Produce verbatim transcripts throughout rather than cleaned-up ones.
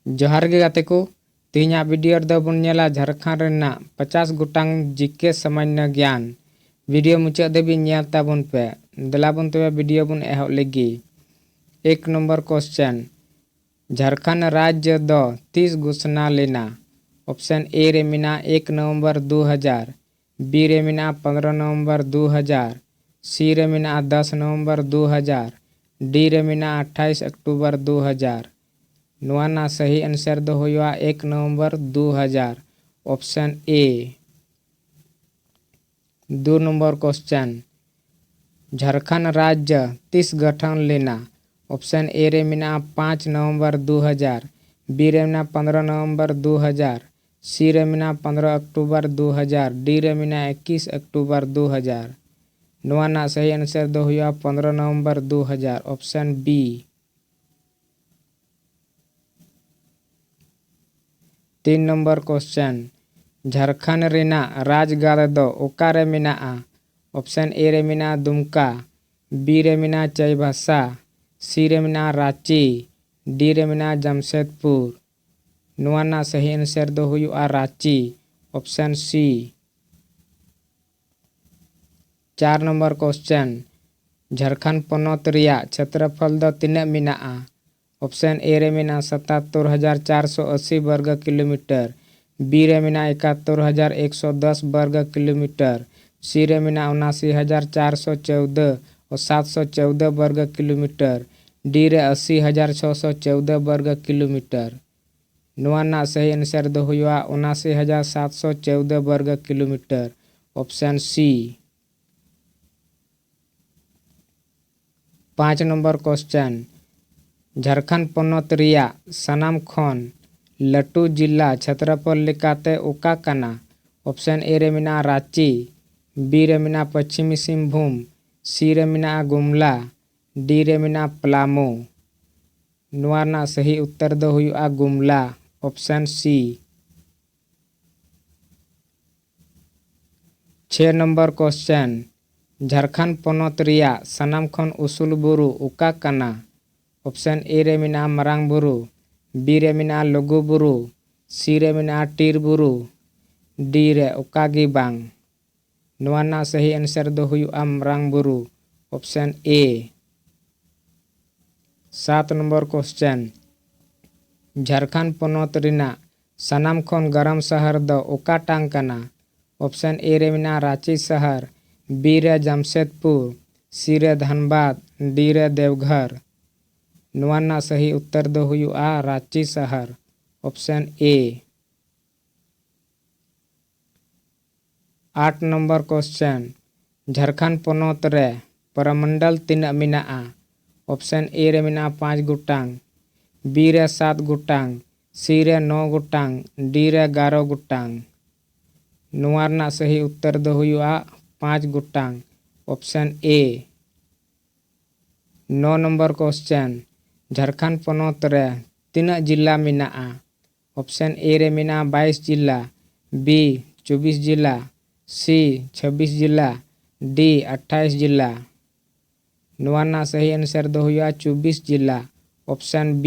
ᱡᱚᱦᱟᱨ ᱜᱮ ᱜᱟᱛᱮ ᱠᱚ, ᱛᱮᱦᱮᱧᱟᱜ video ᱨᱮᱫᱚ ᱵᱚᱱ ᱧᱮᱞᱟ ᱡᱷᱟᱲᱠᱷᱚᱸᱰ ᱨᱮᱱᱟᱜ ᱯᱚᱪᱟᱥ ᱜᱚᱴᱟᱝ G K ᱥᱟᱢᱟᱱᱱᱚ ᱜᱮᱭᱟᱱ᱾ Video ᱢᱩᱪᱟᱹᱫ ᱫᱷᱟᱹᱵᱤᱡ ᱧᱮᱞ ᱛᱟᱵᱚᱱ ᱯᱮ᱾ ᱫᱮᱞᱟ ᱵᱚᱱ ᱛᱚᱵᱮ video ᱵᱚᱱ ᱮᱦᱚᱵ ᱞᱮᱜᱮ᱾ ᱮᱠ ᱱᱚᱢᱵᱚᱨ question, ᱡᱷᱟᱲᱠᱷᱚᱸᱰ ᱨᱟᱡᱽᱭᱚ ᱫᱚ ᱛᱤᱥ ᱜᱷᱳᱥᱱᱟ ᱞᱮᱱᱟ? Option A ᱨᱮ ᱢᱮᱱᱟᱜᱼᱟ ᱮᱠ ᱱᱚᱵᱷᱮᱢᱵᱚᱨ ᱫᱩ ᱦᱟᱡᱟᱨ, B ᱨᱮ ᱢᱮᱱᱟᱜᱼᱟ ᱯᱚᱱᱫᱽᱨᱚ ᱱᱚᱵᱷᱮᱢᱵᱚᱨ ᱫᱩ ᱦᱟᱡᱟᱨ, C ᱨᱮ ᱢᱮᱱᱟᱜᱼᱟ ᱫᱚᱥ ᱱᱚᱵᱷᱮᱢᱵᱚᱨ ᱫᱩ ᱦᱟᱡᱟᱨ, D ᱨᱮ ᱢᱮᱱᱟᱜᱼᱟ ᱟᱴᱷᱟᱭᱤᱥ ᱚᱠᱴᱳᱵᱚᱨ ᱫᱩ ᱦᱟᱡᱟᱨ᱾ ᱱᱚᱣᱟ ᱨᱮᱱᱟᱜ ᱥᱟᱹᱦᱤ answer ᱫᱚ ᱦᱩᱭᱩᱜᱼᱟ ᱮᱠ ᱱᱚᱵᱷᱮᱢᱵᱚᱨ ᱫᱩ ᱦᱟᱡᱟᱨ, option A᱾ ᱫᱩ ᱱᱚᱢᱵᱚᱨ question, ᱡᱷᱟᱲᱠᱷᱚᱸᱰ ᱨᱟᱡᱽᱭᱚ ᱛᱤᱥ ᱜᱚᱴᱷᱚᱱ ᱞᱮᱱᱟ? Option A ᱨᱮ ᱢᱮᱱᱟᱜᱼᱟ ᱯᱟᱸᱪ ᱱᱚᱵᱷᱮᱢᱵᱚᱨ ᱫᱩ ᱦᱟᱡᱟᱨ, B ᱨᱮ ᱢᱮᱱᱟᱜᱼᱟ ᱯᱚᱱᱫᱽᱨᱚ ᱱᱚᱵᱷᱮᱢᱵᱚᱨ ᱫᱩ ᱦᱟᱡᱟᱨ, C ᱨᱮ ᱢᱮᱱᱟᱜᱼᱟ ᱯᱚᱱᱫᱽᱨᱚ ᱚᱠᱴᱳᱵᱚᱨ ᱫᱩ ᱦᱟᱡᱟᱨ, D ᱨᱮ ᱢᱮᱱᱟᱜᱼᱟ ᱮᱠᱤᱥ ᱚᱠᱴᱳᱵᱚᱨ ᱫᱩ ᱦᱟᱡᱟᱨ᱾ ᱱᱚᱣᱟ ᱨᱮᱱᱟᱜ ᱥᱟᱹᱦᱤ answer ᱫᱚ ᱦᱩᱭᱩᱜᱼᱟ ᱯᱚᱱᱫᱽᱨᱚ ᱱᱚᱵᱷᱮᱢᱵᱚᱨ ᱫᱩ ᱦᱟᱡᱟᱨ, option B᱾ ᱛᱤᱱ ᱱᱚᱢᱵᱚᱨ question, ᱡᱷᱟᱲᱠᱷᱚᱸᱰ ᱨᱮᱱᱟᱜ ᱨᱟᱡᱽᱜᱟᱲ ᱫᱚ ᱚᱠᱟᱨᱮ ᱢᱮᱱᱟᱜᱼᱟ? Option A ᱨᱮ ᱢᱮᱱᱟᱜᱼᱟ ᱫᱩᱢᱠᱟ, B ᱨᱮ ᱢᱮᱱᱟᱜᱼᱟ ᱪᱟᱭᱵᱟᱥᱟ, C ᱨᱮ ᱢᱮᱱᱟᱜᱼᱟ ᱨᱟᱸᱪᱤ, D ᱨᱮ ᱢᱮᱱᱟᱜᱼᱟ ᱡᱟᱢᱥᱮᱫᱽᱯᱩᱨ᱾ ᱱᱚᱣᱟ ᱨᱮᱱᱟᱜ ᱥᱟᱹᱦᱤ answer ᱫᱚ ᱦᱩᱭᱩᱜᱼᱟ ᱨᱟᱸᱪᱤ, option C᱾ ᱪᱟᱨ ᱱᱚᱢᱵᱚᱨ question, ᱡᱷᱟᱲᱠᱷᱚᱸᱰ ᱯᱚᱱᱚᱛ ᱨᱮᱭᱟᱜ ᱪᱷᱮᱛᱨᱚᱯᱷᱚᱞ ᱫᱚ ᱛᱤᱱᱟᱹᱜ ᱢᱮᱱᱟᱜᱼᱟ? Option A ᱨᱮ ᱢᱮᱱᱟᱜᱼᱟ ᱥᱟᱛᱟᱛᱛᱳᱨ ᱦᱟᱡᱟᱨ ᱪᱟᱨᱥᱚ ᱟᱥᱤ ᱵᱚᱨᱜᱚ ᱠᱤᱞᱳᱢᱤᱴᱟᱨ, B ᱨᱮ ᱢᱮᱱᱟᱜᱼᱟ ᱮᱠᱟᱛᱛᱳᱨ ᱦᱟᱡᱟᱨ ᱮᱠᱥᱚ ᱫᱚᱥ ᱵᱚᱨᱜᱚ ᱠᱤᱞᱳᱢᱤᱴᱟᱨ, C ᱨᱮ ᱢᱮᱱᱟᱜᱼᱟ ᱩᱱᱟᱥᱤ ᱦᱟᱡᱟᱨ ᱪᱟᱨᱥᱚ ᱪᱳᱣᱫᱟᱹ ᱚ ᱥᱟᱛᱥᱚ ᱪᱳᱣᱫᱟᱹ ᱵᱚᱨᱜᱚ ᱠᱤᱞᱳᱢᱤᱴᱟᱨ, D ᱨᱮ ᱟᱥᱤ ᱦᱟᱡᱟᱨ ᱪᱷᱚᱥᱚ ᱪᱳᱣᱫᱟᱹ ᱵᱚᱨᱜᱚ ᱠᱤᱞᱳᱢᱤᱴᱟᱨ᱾ ᱱᱚᱣᱟ ᱨᱮᱱᱟᱜ ᱥᱟᱹᱦᱤ answer ᱫᱚ ᱦᱩᱭᱩᱜᱼᱟ ᱩᱱᱟᱥᱤ ᱦᱟᱡᱟᱨ ᱥᱟᱛᱥᱚ ᱪᱳᱣᱫᱟᱹ ᱵᱚᱨᱜᱚ ᱠᱤᱞᱳᱢᱤᱴᱟᱨ, option C᱾ ᱯᱟᱸᱪ ᱱᱚᱢᱵᱚᱨ question, ᱡᱷᱟᱲᱠᱷᱚᱸᱰ ᱯᱚᱱᱚᱛ ᱨᱮᱭᱟᱜ ᱥᱟᱱᱟᱢ ᱠᱷᱚᱱ ᱞᱟᱹᱴᱩ ᱡᱤᱞᱟ ᱪᱷᱮᱛᱨᱚᱯᱷᱚᱞ ᱞᱮᱠᱟᱛᱮ ᱚᱠᱟ ᱠᱟᱱᱟ? Option A ᱨᱮ ᱢᱮᱱᱟᱜᱼᱟ ᱨᱟᱸᱪᱤ, B ᱨᱮ ᱢᱮᱱᱟᱜᱼᱟ ᱯᱚᱪᱷᱤᱢᱤ ᱥᱤᱝᱵᱷᱩᱢ, C ᱨᱮ ᱢᱮᱱᱟᱜᱼᱟ ᱜᱩᱢᱞᱟ, D ᱨᱮ ᱢᱮᱱᱟᱜᱼᱟ ᱯᱞᱟᱢᱳ᱾ ᱱᱚᱣᱟ ᱨᱮᱱᱟᱜ ᱥᱟᱹᱦᱤ ᱩᱛᱛᱚᱨ ᱫᱚ ᱦᱩᱭᱩᱜᱼᱟ ᱜᱩᱢᱞᱟ, option C᱾ ᱪᱷᱮ ᱱᱚᱢᱵᱚᱨ question, ᱡᱷᱟᱲᱠᱷᱚᱸᱰ ᱯᱚᱱᱚᱛ ᱨᱮᱭᱟᱜ ᱥᱟᱱᱟᱢ ᱠᱷᱚᱱ ᱩᱥᱩᱞ ᱵᱩᱨᱩ ᱚᱠᱟ ᱠᱟᱱᱟ? Option A ᱨᱮ ᱢᱮᱱᱟᱜᱼᱟ ᱢᱟᱨᱟᱝ ᱵᱩᱨᱩ, B ᱨᱮ ᱢᱮᱱᱟᱜᱼᱟ ᱞᱩᱜᱩ ᱵᱩᱨᱩ, C ᱨᱮ ᱢᱮᱱᱟᱜᱼᱟ ᱴᱤᱨ ᱵᱩᱨᱩ, D ᱨᱮ ᱚᱠᱟ ᱜᱮ ᱵᱟᱝ᱾ ᱱᱚᱣᱟ ᱨᱮᱱᱟᱜ ᱥᱟᱹᱦᱤ answer ᱫᱚ ᱦᱩᱭᱩᱜᱼᱟ ᱢᱟᱨᱟᱝ ᱵᱩᱨᱩ, option A᱾ ᱥᱟᱛ ᱱᱚᱢᱵᱚᱨ question, ᱡᱷᱟᱲᱠᱷᱚᱸᱰ ᱯᱚᱱᱚᱛ ᱨᱮᱱᱟᱜ ᱥᱟᱱᱟᱢ ᱠᱷᱚᱱ ᱜᱚᱨᱚᱢ ᱥᱟᱦᱟᱨ ᱫᱚ ᱚᱠᱟᱴᱟᱝ ᱠᱟᱱᱟ? Option A ᱨᱮ ᱢᱮᱱᱟᱜᱼᱟ ᱨᱟᱸᱪᱤ ᱥᱟᱦᱟᱨ, B ᱨᱮ ᱡᱟᱢᱥᱮᱫᱽᱯᱩᱨ, C ᱨᱮ ᱫᱷᱟᱱᱵᱟᱫᱽ, D ᱨᱮ ᱫᱮᱣᱜᱷᱚᱨ᱾ ᱱᱚᱣᱟ ᱨᱮᱱᱟᱜ ᱥᱟᱹᱦᱤ ᱩᱛᱛᱚᱨ ᱫᱚ ᱦᱩᱭᱩᱜᱼᱟ ᱨᱟᱸᱪᱤ ᱥᱟᱦᱟᱨ, option A᱾ Eight number question, Jharkhand ᱯᱚᱱᱚᱛ ᱨᱮ ᱯᱚᱨᱚᱢᱚᱱᱰᱚᱞ ᱛᱤᱱᱟᱹᱜ ᱢᱮᱱᱟᱜᱼᱟ? Option A ᱨᱮ ᱢᱮᱱᱟᱜᱼᱟ ᱯᱟᱸᱪ ᱜᱚᱴᱟᱝ, B ᱨᱮ ᱥᱟᱛ ᱜᱚᱴᱟᱝ, C ᱨᱮ ᱱᱚ ᱜᱚᱴᱟᱝ, D ᱨᱮ ᱮᱜᱟᱨᱚ ᱜᱚᱴᱟᱝ᱾ ᱱᱚᱣᱟ ᱨᱮᱱᱟᱜ ᱥᱟᱹᱦᱤ ᱩᱛᱛᱚᱨ ᱫᱚ ᱦᱩᱭᱩᱜᱼᱟ ᱯᱟᱸᱪ ᱜᱚᱴᱟᱝ, option A᱾ Nine number question, Jharkhand ᱯᱚᱱᱚᱛ ᱨᱮ ᱛᱤᱱᱟᱹᱜ ᱡᱤᱞᱟ ᱢᱮᱱᱟᱜᱼᱟ? Option A ᱨᱮ ᱢᱮᱱᱟᱜᱼᱟ ᱵᱟᱭᱤᱥ ᱡᱤᱞᱟ, B ᱪᱚᱵᱵᱤᱥ ᱡᱤᱞᱟ, C ᱪᱷᱟᱵᱵᱤᱥ ᱡᱤᱞᱟ, D ᱟᱴᱷᱟᱭᱤᱥ ᱡᱤᱞᱟ᱾ ᱱᱚᱣᱟ ᱨᱮᱱᱟᱜ ᱥᱟᱹᱦᱤ answer ᱫᱚ ᱦᱩᱭᱩᱜᱼᱟ ᱪᱚᱵᱵᱤᱥ ᱡᱤᱞᱟ, option B᱾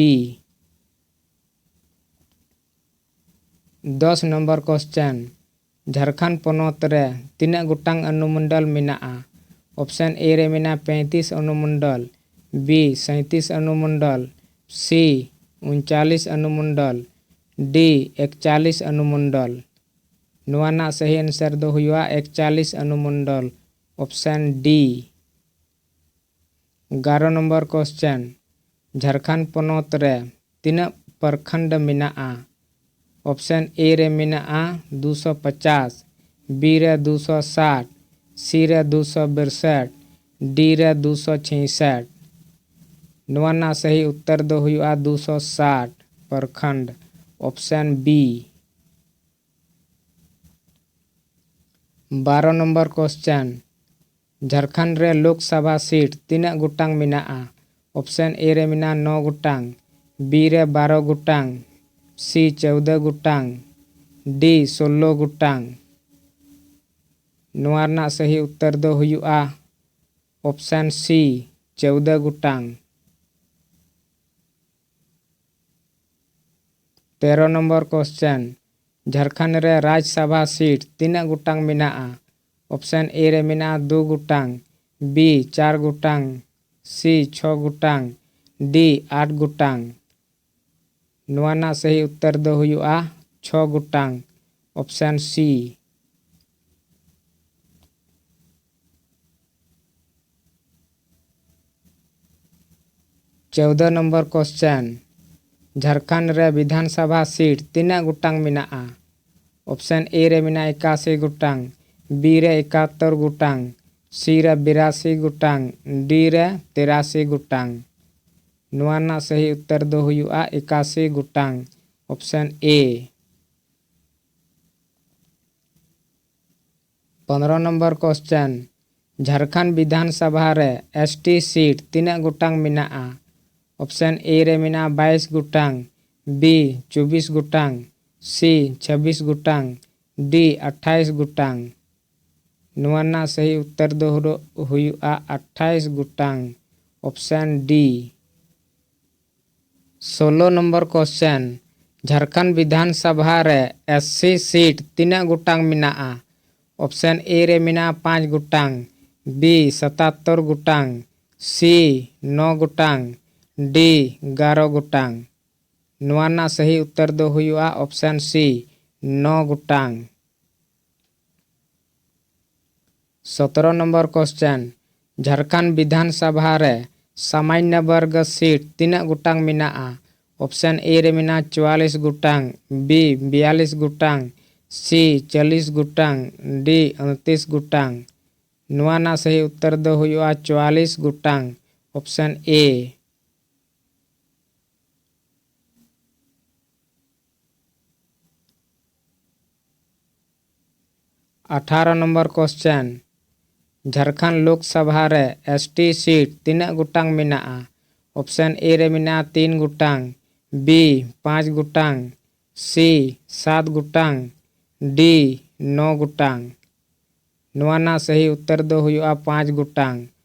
ᱫᱚᱥ ᱱᱚᱢᱵᱚᱨ question, ᱡᱷᱟᱲᱠᱷᱚᱸᱰ ᱯᱚᱱᱚᱛ ᱨᱮ ᱛᱤᱱᱟᱹᱜ ᱜᱚᱴᱟᱝ ᱚᱱᱩᱢᱚᱱᱰᱚᱞ ᱢᱮᱱᱟᱜᱼᱟ? Option A ᱨᱮ ᱢᱮᱱᱟᱜᱼᱟ ᱯᱮᱸᱭᱛᱨᱤᱥ ᱚᱱᱩᱢᱚᱱᱰᱚᱞ, B ᱥᱟᱸᱭᱛᱨᱤᱥ ᱚᱱᱩᱢᱚᱱᱰᱚᱞ, C ᱩᱱᱪᱟᱞᱤᱥ ᱚᱱᱩᱢᱚᱱᱰᱚᱞ, D ᱮᱠᱪᱟᱞᱤᱥ ᱚᱱᱩᱢᱚᱱᱰᱚᱞ᱾ ᱱᱚᱣᱟ ᱨᱮᱱᱟᱜ ᱥᱟᱹᱦᱤ answer ᱫᱚ ᱦᱩᱭᱩᱜᱼᱟ ᱮᱠᱪᱟᱞᱤᱥ ᱚᱱᱩᱢᱚᱱᱰᱚᱞ, option D᱾ ᱮᱜᱟᱨᱚ ᱱᱚᱢᱵᱚᱨ question, ᱡᱷᱟᱲᱠᱷᱚᱸᱰ ᱯᱚᱱᱚᱛ ᱨᱮ ᱛᱤᱱᱟᱹᱜ ᱯᱨᱚᱠᱷᱚᱸᱰ ᱢᱮᱱᱟᱜᱼᱟ? Option A ᱨᱮ ᱢᱮᱱᱟᱜᱼᱟ ᱫᱩᱥᱚ ᱯᱚᱪᱟᱥ, B ᱨᱮ ᱫᱩᱥᱚ ᱥᱟᱴ, C ᱨᱮ ᱫᱩᱥᱚ ᱵᱟᱥᱚᱴ, D ᱨᱮ ᱫᱩᱥᱚ ᱪᱷᱮᱭᱥᱚᱴ᱾ ᱱᱚᱣᱟ ᱨᱮᱱᱟᱜ ᱥᱟᱹᱦᱤ ᱩᱛᱛᱚᱨ ᱫᱚ ᱦᱩᱭᱩᱜᱼᱟ ᱫᱩᱥᱚ ᱥᱟᱴ ᱯᱨᱚᱠᱷᱚᱸᱰ, option B᱾ ᱵᱟᱨᱚ ᱱᱚᱢᱵᱚᱨ question, ᱡᱷᱟᱲᱠᱷᱚᱸᱰ ᱨᱮ ᱞᱳᱠ ᱥᱚᱵᱷᱟ seat ᱛᱤᱱᱟᱹᱜ ᱜᱚᱴᱟᱝ ᱢᱮᱱᱟᱜᱼᱟ? Option A ᱨᱮ ᱢᱮᱱᱟᱜᱼᱟ ᱱᱚ ᱜᱚᱴᱟᱝ, B ᱨᱮ ᱵᱟᱨᱚ ᱜᱚᱴᱟᱝ, C ᱪᱳᱣᱫᱚ ᱜᱚᱴᱟᱝ, D ᱥᱳᱞᱞᱳ ᱜᱚᱴᱟᱝ᱾ ᱱᱚᱣᱟ ᱨᱮᱱᱟᱜ ᱥᱟᱹᱦᱤ ᱩᱛᱛᱚᱨ ᱫᱚ ᱦᱩᱭᱩᱜᱼᱟ option C ᱪᱳᱣᱫᱚ ᱜᱚᱴᱟᱝ᱾ ᱛᱮᱨᱚ ᱱᱚᱢᱵᱚᱨ ᱠᱚᱥᱪᱮᱱ, ᱡᱷᱟᱲᱠᱷᱚᱸᱰ ᱨᱮ ᱨᱟᱡᱽᱥᱟᱵᱷᱟ ᱥᱤᱴ ᱛᱤᱱᱟᱹᱜ ᱜᱚᱴᱟᱝ ᱢᱮᱱᱟᱜᱼᱟ? ᱚᱯᱥᱮᱱ ᱮ ᱨᱮ ᱢᱮᱱᱟᱜᱼᱟ ᱫᱩ ᱜᱚᱴᱟᱝ, ᱵᱤ ᱪᱟᱨ ᱜᱚᱴᱟᱝ, ᱥᱤ ᱪᱷᱚ ᱜᱚᱴᱟᱝ, ᱰᱤ ᱟᱴ ᱜᱚᱴᱟᱝ᱾ ᱱᱚᱣᱟ ᱨᱮᱱᱟᱜ ᱥᱟᱹᱦᱤ ᱩᱛᱛᱚᱨ ᱫᱚ ᱦᱩᱭᱩᱜᱼᱟ ᱪᱷᱚ ᱜᱚᱴᱟᱝ, ᱚᱯᱥᱮᱱ ᱥᱤ᱾ ᱪᱳᱣᱫᱚ ᱱᱚᱢᱵᱚᱨ ᱠᱚᱥᱪᱮᱱ, ᱡᱷᱟᱲᱠᱷᱚᱸᱰ ᱨᱮ ᱵᱤᱫᱷᱟᱱ ᱥᱟᱵᱷᱟ ᱥᱤᱴ ᱛᱤᱱᱟᱹᱜ ᱜᱚᱴᱟᱝ ᱢᱮᱱᱟᱜᱼᱟ? ᱚᱯᱥᱮᱱ ᱮ ᱨᱮ ᱢᱮᱱᱟᱜᱼᱟ ᱮᱠᱟᱥᱤ ᱜᱚᱴᱟᱝ, ᱵᱤ ᱨᱮ ᱮᱠᱟᱛᱛᱳᱨ ᱜᱚᱴᱟᱝ, ᱥᱤ ᱨᱮ ᱵᱤᱨᱟᱥᱤ ᱜᱚᱴᱟᱝ, ᱰᱤ ᱨᱮ ᱛᱤᱨᱟᱥᱤ ᱜᱚᱴᱟᱝ᱾ ᱱᱚᱣᱟ ᱨᱮᱱᱟᱜ ᱥᱟᱹᱦᱤ ᱩᱛᱛᱚᱨ ᱫᱚ ᱦᱩᱭᱩᱜᱼᱟ ᱮᱠᱟᱥᱤ ᱜᱚᱴᱟᱝ, ᱚᱯᱥᱮᱱ ᱮ᱾ ᱯᱚᱱᱨᱚ ᱱᱚᱢᱵᱚᱨ ᱠᱚᱥᱪᱮᱱ, ᱡᱷᱟᱲᱠᱷᱚᱸᱰ ᱵᱤᱫᱷᱟᱱ ᱥᱟᱵᱷᱟ ᱨᱮ ᱮᱥ ᱴᱤ ᱥᱤᱴ ᱛᱤᱱᱟᱹᱜ ᱜᱚᱴᱟᱝ ᱢᱮᱱᱟᱜᱼᱟ? ᱚᱯᱥᱮᱱ ᱮ ᱨᱮ ᱢᱮᱱᱟᱜᱼᱟ ᱵᱟᱭᱤᱥ ᱜᱚᱴᱟᱝ, ᱵᱤ ᱪᱚᱵᱵᱤᱥ ᱜᱚᱴᱟᱝ, ᱥᱤ ᱪᱷᱟᱵᱵᱤᱥ ᱜᱚᱴᱟᱝ, ᱰᱤ ᱟᱴᱷᱟᱭᱤᱥ ᱜᱚᱴᱟᱝ᱾ ᱱᱚᱣᱟ ᱨᱮᱱᱟᱜ ᱥᱟᱹᱦᱤ ᱩᱛᱛᱚᱨ ᱫᱚ ᱦᱩᱨᱚ-, ᱦᱩᱭᱩᱜᱼᱟ ᱟᱴᱷᱟᱭᱤᱥ ᱜᱚᱴᱟᱝ, ᱚᱯᱥᱮᱱ ᱰᱤ᱾ ᱥᱳᱞᱳ ᱱᱚᱢᱵᱚᱨ ᱠᱚᱥᱪᱮᱱ, ᱡᱷᱟᱲᱠᱷᱚᱸᱰ ᱵᱤᱫᱷᱟᱱ ᱥᱟᱵᱷᱟ ᱨᱮ ᱮᱥ ᱥᱤ ᱥᱤᱴ ᱛᱤᱱᱟᱹᱜ ᱜᱚᱴᱟᱝ ᱢᱮᱱᱟᱜᱼᱟ? ᱚᱯᱥᱮᱱ ᱮ ᱨᱮ ᱢᱮᱱᱟᱜᱼᱟ ᱯᱟᱸᱪ ᱜᱚᱴᱟᱝ, ᱵᱤ ᱥᱟᱛᱟᱛᱛᱳᱨ ᱜᱚᱴᱟᱝ, ᱥᱤ ᱱᱚ ᱜᱚᱴᱟᱝ, ᱰᱤ ᱮᱜᱟᱨᱚ ᱜᱚᱴᱟᱝ᱾ ᱱᱚᱣᱟ ᱨᱮᱱᱟᱜ ᱥᱟᱹᱦᱤ ᱩᱛᱛᱚᱨ ᱫᱚ ᱦᱩᱭᱩᱜᱼᱟ ᱚᱯᱥᱮᱱ ᱥᱤ, ᱱᱚ ᱜᱚᱴᱟᱝ᱾ ᱥᱚᱛᱨᱚ ᱱᱚᱢᱵᱚᱨ ᱠᱚᱥᱪᱮᱱ, ᱡᱷᱟᱲᱠᱷᱚᱸᱰ ᱵᱤᱫᱷᱟᱱ ᱥᱟᱵᱷᱟ ᱨᱮ ᱥᱟᱢᱟᱱᱱᱚ ᱵᱚᱨᱜᱚ ᱥᱤᱴ ᱛᱤᱱᱟᱹᱜ ᱜᱚᱴᱟᱝ ᱢᱮᱱᱟᱜᱼᱟ? ᱚᱯᱥᱮᱱ ᱮ ᱨᱮ ᱢᱮᱱᱟᱜᱼᱟ ᱪᱩᱣᱟᱞᱤᱥ ᱜᱚᱴᱟᱝ, ᱵᱤ ᱵᱤᱭᱟᱞᱤᱥ ᱜᱚᱴᱟᱝ, ᱥᱤ ᱪᱚᱞᱞᱤᱥ ᱜᱚᱴᱟᱝ, ᱰᱤ ᱩᱱᱛᱤᱥ ᱜᱚᱴᱟᱝ᱾ ᱱᱚᱣᱟ ᱨᱮᱱᱟᱜ ᱥᱟᱹᱦᱤ ᱩᱛᱛᱚᱨ ᱫᱚ ᱦᱩᱭᱩᱜᱼᱟ ᱪᱩᱣᱟᱞᱤᱥ ᱜᱚᱴᱟᱝ, ᱚᱯᱥᱮᱱ ᱮ᱾ ᱟᱴᱷᱟᱨᱚ ᱱᱚᱢᱵᱚᱨ ᱠᱚᱥᱪᱮᱱ, ᱡᱷᱟᱲᱠᱷᱚᱸᱰ ᱞᱳᱠᱥᱚᱵᱷᱟ ᱨᱮ ᱮᱥ ᱴᱤ ᱥᱤᱴ ᱛᱤᱱᱟᱹᱜ ᱜᱚᱴᱟᱝ ᱢᱮᱱᱟᱜᱼᱟ? ᱚᱯᱥᱮᱱ ᱮ ᱨᱮ ᱢᱮᱱᱟᱜᱼᱟ ᱛᱤᱱ ᱜᱚᱴᱟᱝ, ᱵᱤ ᱯᱟᱸᱪ ᱜᱚᱴᱟᱝ, ᱥᱤ ᱥᱟᱛ ᱜᱚᱴᱟᱝ, ᱰᱤ ᱱᱚ ᱜᱚᱴᱟᱝ᱾ ᱱᱚᱣᱟ ᱨᱮᱱᱟᱜ ᱥᱟᱹᱦᱤ ᱩᱛᱛᱚᱨ ᱫᱚ ᱦᱩᱭᱩᱜᱼᱟ ᱯᱟᱸᱪ ᱜᱚᱴᱟᱝ,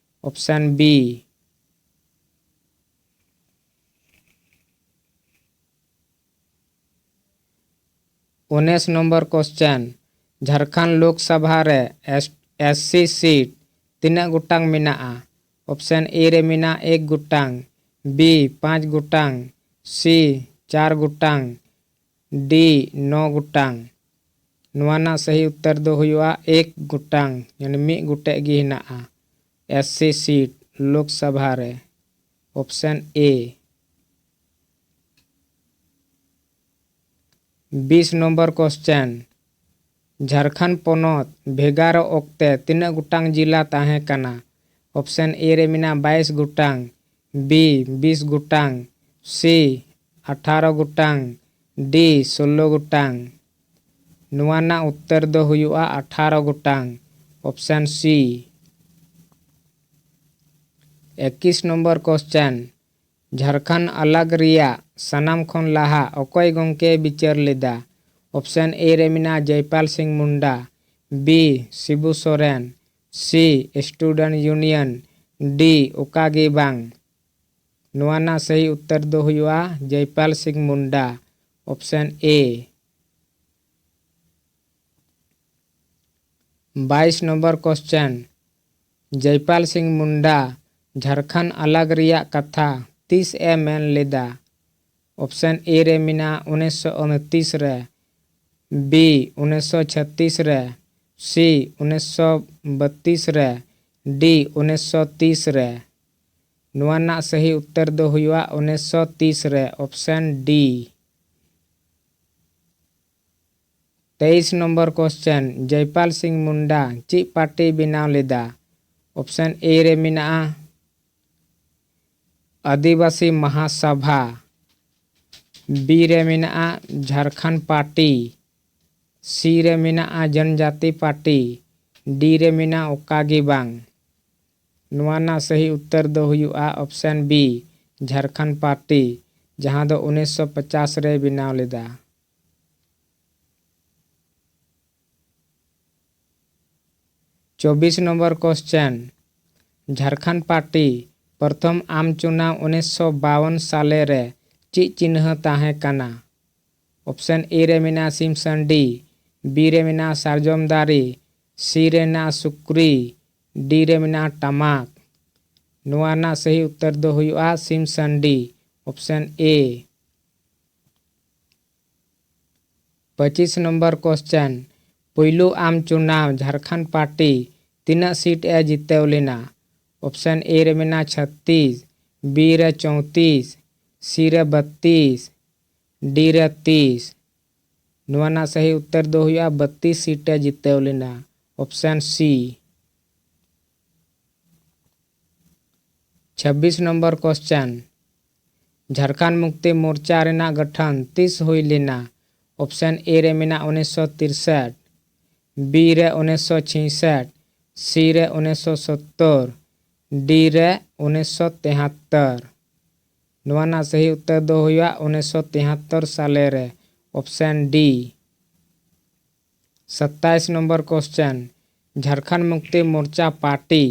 ᱚᱯᱥᱮᱱ ᱵᱤ᱾ ᱩᱱᱤᱥ ᱱᱚᱢᱵᱚᱨ ᱠᱚᱥᱪᱮᱱ, ᱡᱷᱟᱲᱠᱷᱚᱸᱰ ᱞᱳᱠᱥᱚᱵᱷᱟ ᱨᱮ ᱮᱥ ᱥᱤ ᱥᱤᱴ ᱛᱤᱱᱟᱹᱜ ᱜᱚᱴᱟᱝ ᱢᱮᱱᱟᱜᱼᱟ? ᱚᱯᱥᱮᱱ ᱮ ᱨᱮ ᱢᱮᱱᱟᱜᱼᱟ ᱮᱠ ᱜᱚᱴᱟᱝ, ᱵᱤ ᱯᱟᱸᱪ ᱜᱚᱴᱟᱝ, ᱥᱤ ᱪᱟᱨ ᱜᱚᱴᱟᱝ, ᱰᱤ ᱱᱚ ᱜᱚᱴᱟᱝ᱾ ᱱᱚᱣᱟ ᱨᱮᱱᱟᱜ ᱥᱟᱹᱦᱤ ᱩᱛᱛᱚᱨ ᱫᱚ ᱦᱩᱭᱩᱜᱼᱟ ᱮᱠ ᱜᱚᱴᱟᱝ, ᱭᱟᱱᱤ ᱢᱤᱫ ᱜᱚᱴᱮᱡ ᱜᱮ ᱦᱮᱱᱟᱜᱼᱟ ᱮᱥ ᱥᱤ ᱥᱤᱴ ᱞᱳᱠᱥᱚᱵᱷᱟ ᱨᱮ, ᱚᱯᱥᱮᱱ ᱮ᱾ ᱵᱤᱥ ᱱᱚᱢᱵᱚᱨ ᱠᱚᱥᱪᱮᱱ, ᱡᱷᱟᱲᱠᱷᱚᱸᱰ ᱯᱚᱱᱚᱛ ᱵᱷᱮᱜᱟᱨᱚᱜ ᱚᱠᱛᱮ ᱛᱤᱱᱟᱹᱜ ᱜᱚᱴᱟᱝ ᱡᱤᱞᱟ ᱛᱟᱦᱮᱸ ᱠᱟᱱᱟ? ᱚᱯᱥᱮᱱ ᱮ ᱨᱮ ᱢᱮᱱᱟᱜᱼᱟ ᱵᱟᱭᱤᱥ ᱜᱚᱴᱟᱝ, ᱵᱤ ᱵᱤᱥ ᱜᱚᱴᱟᱝ, ᱥᱤ ᱟᱴᱷᱟᱨᱚ ᱜᱚᱴᱟᱝ, ᱰᱤ ᱥᱳᱞᱞᱳ ᱜᱚᱴᱟᱝ᱾ ᱱᱚᱣᱟ ᱨᱮᱱᱟᱜ ᱩᱛᱛᱚᱨ ᱫᱚ ᱦᱩᱭᱩᱜᱼᱟ ᱟᱴᱷᱟᱨᱚ ᱜᱚᱴᱟᱝ, ᱚᱯᱥᱮᱱ ᱥᱤ᱾ ᱮᱠᱤᱥ ᱱᱚᱢᱵᱚᱨ ᱠᱚᱥᱪᱮᱱ, ᱡᱷᱟᱲᱠᱷᱚᱸᱰ ᱟᱞᱟᱜᱽ ᱨᱮᱭᱟᱜ ᱥᱟᱱᱟᱢ ᱠᱷᱚᱱ ᱞᱟᱦᱟ ᱚᱠᱚᱭ ᱜᱚᱢᱠᱮᱭ ᱵᱤᱪᱟᱹᱨ ᱞᱮᱫᱟ? ᱚᱯᱥᱮᱱ ᱮ ᱨᱮ ᱢᱮᱱᱟᱜᱼᱟ ᱡᱚᱭᱯᱟᱞ ᱥᱤᱝ ᱢᱩᱱᱰᱟ, ᱵᱤ ᱥᱤᱵᱩ ᱥᱚᱨᱮᱱ, ᱥᱤ ᱥᱴᱩᱰᱮᱱᱴ ᱭᱩᱱᱤᱭᱚᱱ, ᱰᱤ ᱚᱠᱟ ᱜᱮ ᱵᱟᱝ᱾ ᱱᱚᱣᱟ ᱨᱮᱱᱟᱜ ᱥᱟᱹᱦᱤ ᱩᱛᱛᱚᱨ ᱫᱚ ᱦᱩᱭᱩᱜᱼᱟ ᱡᱚᱭᱯᱟᱞ ᱥᱤᱝ ᱢᱩᱱᱰᱟ, ᱚᱯᱥᱮᱱ ᱮ᱾ ᱵᱟᱭᱤᱥ ᱱᱚᱢᱵᱚᱨ ᱠᱚᱥᱪᱮᱱ, ᱡᱚᱭᱯᱟᱞ ᱥᱤᱝ ᱢᱩᱱᱰᱟ ᱡᱷᱟᱲᱠᱷᱚᱸᱰ ᱟᱞᱟᱜᱽ ᱨᱮᱭᱟᱜ ᱠᱟᱛᱷᱟ ᱛᱤᱥ ᱮ ᱢᱮᱱ ᱞᱮᱫᱟ? ᱚᱯᱥᱮᱱ ᱮ ᱨᱮ ᱢᱮᱱᱟᱜᱼᱟ ᱩᱱᱤᱥᱥᱚ ᱩᱱᱛᱨᱤᱥ ᱨᱮ, ᱵᱤ ᱩᱱᱤᱥᱥᱚ ᱪᱷᱟᱛᱤᱥ ᱨᱮ, ᱥᱤ ᱩᱱᱤᱥᱥᱚ ᱵᱟᱛᱤᱥ ᱨᱮ, ᱰᱤ ᱩᱱᱤᱥᱥᱚ ᱛᱤᱥ ᱨᱮ᱾ ᱱᱚᱣᱟ ᱨᱮᱱᱟᱜ ᱥᱟᱹᱦᱤ ᱩᱛᱛᱚᱨ ᱫᱚ ᱦᱩᱭᱩᱜᱼᱟ ᱩᱱᱤᱥᱥᱚ ᱛᱤᱥ ᱨᱮ, ᱚᱯᱥᱮᱱ ᱰᱤ᱾ ᱛᱮᱭᱤᱥ ᱱᱚᱢᱵᱚᱨ ᱠᱚᱥᱪᱮᱱ, ᱡᱚᱭᱯᱟᱞ ᱥᱤᱝ ᱢᱩᱱᱰᱟ ᱪᱮᱫ ᱯᱟᱨᱴᱤᱭ ᱵᱮᱱᱟᱣ ᱞᱮᱫᱟ? ᱚᱯᱥᱮᱱ ᱮ ᱨᱮ ᱢᱮᱱᱟᱜᱼᱟ ᱟᱹᱫᱤᱵᱟᱹᱥᱤ ᱢᱟᱦᱟᱥᱟᱵᱷᱟ, ᱵᱤ ᱨᱮ ᱢᱮᱱᱟᱜᱼᱟ ᱡᱷᱟᱲᱠᱷᱚᱸᱰ ᱯᱟᱨᱴᱤ, ᱥᱤ ᱨᱮ ᱢᱮᱱᱟᱜᱼᱟ ᱡᱚᱱᱡᱟᱛᱤ ᱯᱟᱨᱴᱤ, ᱰᱤ ᱨᱮ ᱢᱮᱱᱟᱜᱼᱟ ᱚᱠᱟ ᱜᱮ ᱵᱟᱝ᱾ ᱱᱚᱣᱟ ᱨᱮᱱᱟᱜ ᱥᱟᱹᱦᱤ ᱩᱛᱛᱚᱨ ᱫᱚ ᱦᱩᱭᱩᱜᱼᱟ ᱚᱯᱥᱮᱱ ᱵᱤ, ᱡᱷᱟᱲᱠᱷᱚᱸᱰ ᱯᱟᱨᱴᱤ, ᱡᱟᱦᱟᱸ ᱫᱚ ᱩᱱᱤᱥᱥᱚ ᱯᱚᱪᱟᱥ ᱨᱮᱭ ᱵᱮᱱᱟᱣ ᱞᱮᱫᱟ᱾ ᱪᱚᱵᱵᱤᱥ ᱱᱚᱢᱵᱚᱨ ᱠᱚᱥᱪᱮᱱ, ᱡᱷᱟᱲᱠᱷᱚᱸᱰ ᱯᱟᱨᱴᱤ ᱯᱨᱚᱛᱷᱚᱢ ᱟᱢ ᱪᱩᱱᱟᱣ ᱩᱱᱤᱥᱥᱚ ᱵᱟᱣᱚᱱ ᱥᱟᱞᱮ ᱨᱮ ᱪᱮᱫ ᱪᱤᱱᱦᱟᱹ ᱛᱟᱦᱮᱸ ᱠᱟᱱᱟ? ᱚᱯᱥᱮᱱ ᱮ ᱨᱮ ᱢᱮᱱᱟᱜᱼᱟ ᱥᱤᱢ ᱥᱟᱺᱰᱤ, ᱵᱤ ᱨᱮ ᱢᱮᱱᱟᱜᱼᱟ ᱥᱟᱨᱡᱚᱢ ᱫᱟᱨᱮ, ᱥᱤ ᱨᱮ ᱢᱮᱱᱟᱜᱼᱟ ᱥᱩᱠᱨᱤ, ᱰᱤ ᱨᱮ ᱢᱮᱱᱟᱜᱼᱟ ᱴᱟᱢᱟᱠ᱾ ᱱᱚᱣᱟ ᱨᱮᱱᱟᱜ ᱥᱟᱹᱦᱤ ᱩᱛᱛᱚᱨ ᱫᱚ ᱦᱩᱭᱩᱜᱼᱟ ᱥᱤᱢ ᱥᱟᱺᱰᱤ, ᱚᱯᱥᱮᱱ ᱮ᱾ ᱯᱚᱸᱪᱤᱥ ᱱᱚᱢᱵᱚᱨ ᱠᱚᱥᱪᱮᱱ, ᱯᱩᱭᱞᱩ ᱟᱢ ᱪᱩᱱᱟᱣ ᱡᱷᱟᱨᱠᱷᱚᱸᱰ ᱯᱟᱨᱴᱤ ᱛᱤᱱᱟᱹᱜ ᱥᱤᱴ ᱮ ᱡᱤᱛᱟᱹᱣ ᱞᱮᱱᱟ? ᱚᱯᱥᱮᱱ ᱮ ᱨᱮ ᱢᱮᱱᱟᱜᱼᱟ ᱪᱷᱟᱛᱛᱤᱥ, ᱵᱤ ᱨᱮ ᱪᱳᱭᱛᱨᱤᱥ, ᱥᱤ ᱨᱮ ᱵᱟᱛᱛᱨᱤᱥ, ᱰᱤ ᱨᱮ ᱛᱤᱨᱤᱥ᱾ ᱱᱚᱣᱟ ᱨᱮᱱᱟᱜ ᱥᱟᱹᱦᱤ ᱩᱛᱛᱚᱨ ᱫᱚ ᱦᱩᱭᱩᱜᱼᱟ ᱵᱟᱛᱛᱨᱤᱥ ᱥᱤᱴ ᱮ ᱡᱤᱛᱟᱹᱣ ᱞᱮᱱᱟ, ᱚᱯᱥᱮᱱ ᱥᱤ᱾ ᱪᱷᱟᱵᱵᱤᱥ ᱱᱚᱢᱵᱚᱨ ᱠᱚᱥᱪᱮᱱ, ᱡᱷᱟᱨᱠᱷᱚᱸᱰ ᱢᱩᱠᱛᱤ ᱢᱳᱨᱪᱟ ᱨᱮᱱᱟᱜ ᱜᱚᱴᱷᱚᱱ ᱛᱤᱥ ᱦᱩᱭ ᱞᱮᱱᱟ? ᱚᱯᱥᱮᱱ ᱮ ᱨᱮ ᱢᱮᱱᱟᱜᱼᱟ ᱩᱱᱤᱥᱥᱚ ᱛᱤᱨᱥᱴ, ᱵᱤ ᱨᱮ ᱩᱱᱤᱥᱥᱚ ᱪᱷᱤᱭᱥᱴ, ᱥᱤ ᱨᱮ ᱩᱱᱤᱥᱥᱚ ᱥᱚᱛᱛᱚᱨ, ᱰᱤ ᱨᱮ ᱩᱱᱤᱥᱥᱚ ᱛᱮᱦᱟᱛᱛᱚᱨ᱾ ᱱᱚᱣᱟ ᱨᱮᱱᱟᱜ ᱥᱟᱹᱦᱤ ᱩᱛᱛᱚᱨ ᱫᱚ ᱦᱩᱭᱩᱜᱼᱟ ᱩᱱᱤᱥᱥᱚ ᱛᱮᱦᱟᱛᱛᱚᱨ ᱥᱟᱞᱮ ᱨᱮ, ᱚᱯᱥᱮᱱ ᱰᱤ᱾ ᱥᱟᱛᱟᱭᱤᱥ number question, Jharkhand Mukti Morcha party